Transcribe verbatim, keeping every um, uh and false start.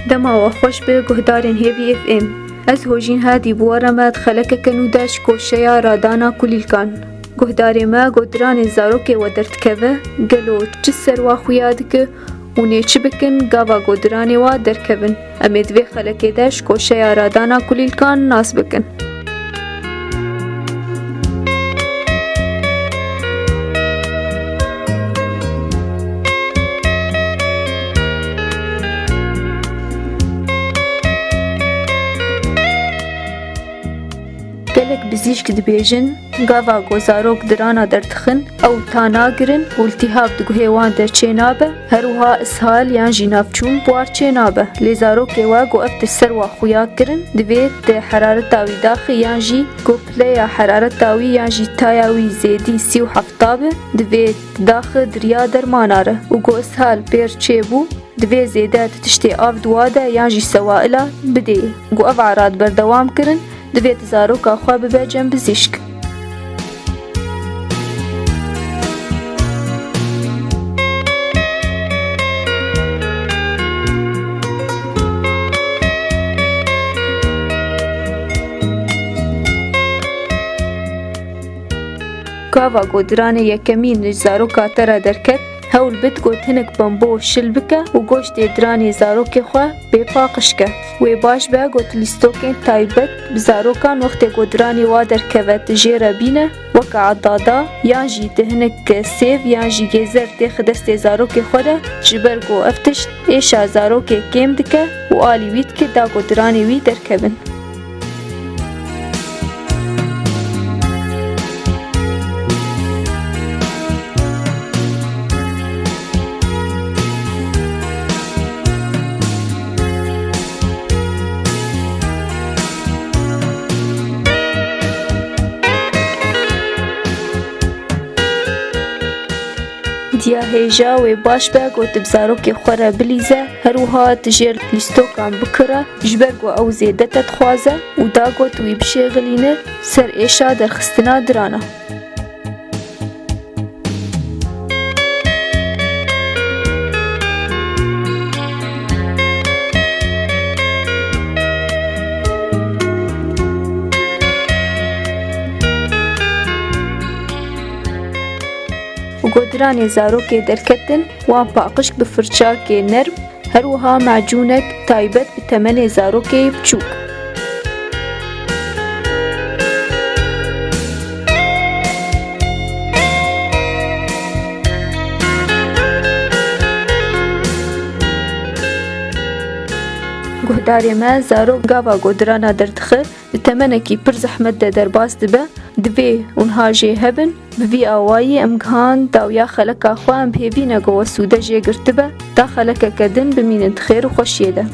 Dema we xweş be guhdarên Hêvî F M. Ez Hojîn Hadî bi we re me di xelekeke nû de ji koşeya radana kulîlkan. Guhdarê me, go diranê zarokê we derdikeve, gelo çi ser wa xuya dike û nê çi bikin gava go diranê wa derkevin? Em ê di vê xelekê de ji koşeya radana kulîlkan nas bikin. Gelek bizîşk dibêjin, gava ku zarok dirana derdixin, ew ta nagirin û îltîhab di guhê wan de çênabe, her wiha ishal yan jî navçûn bi war çênabe. Lê zarokê we ku ev tişt ser wa xuya kirin, divê di herareta wî daxê yan jî ku pileya herareta wî yan jî taya wî zêdî sî û heft be, divê di daxê di riya dermana re û ku ishal pêr çêbû, divê zêde di tiştê av di wa de yan jî sewaila bidê. Ku ev erad berdewam kirin, divê tu zaroka xwe bibe cem bizîşk. Gava ku diranê yekemîn ji zaroka te re derket, hewl bid ku hinek bambo şil bike û goştê diranê zarokê xwe bê paqij ke. Wê baş be ku tu lîstokên taybet bi zarokan wextê ku diranê wa derkeve tu jê re bîne, weke edada yan jî tu hinek sêv yan jî gêzer têxe destê zarokê xwe de, ji ber ku ev tişt êşa zarokê kêm dike û alî wî dike da ku diranê wî derkevin. Diya hêja wê baş be ku tu bi zarokê xwe re bilîze, her wiha tu jêr lîstokan bikire, ji ber ku ew zêde te dixwaze û da ku tu wî bişêxilîne ser êşa derxistina dirana. Û ku diranê zarokê derketin, wan paqij bi firçakê nerm, her wiha macûnek taybet bi temenê zarokê biçûk. Guhdarê me, zarok gava ku dirana derdixe, di temenekî pir zehmet de derbas dibe, divê û niha jê hebin. Bi vî awayî em gihan dawiya xeleka xwe, em bi hêvî ne ku we sûde jê girtibe, ta xelekeke din bimînin di xêr û xweşiyê de.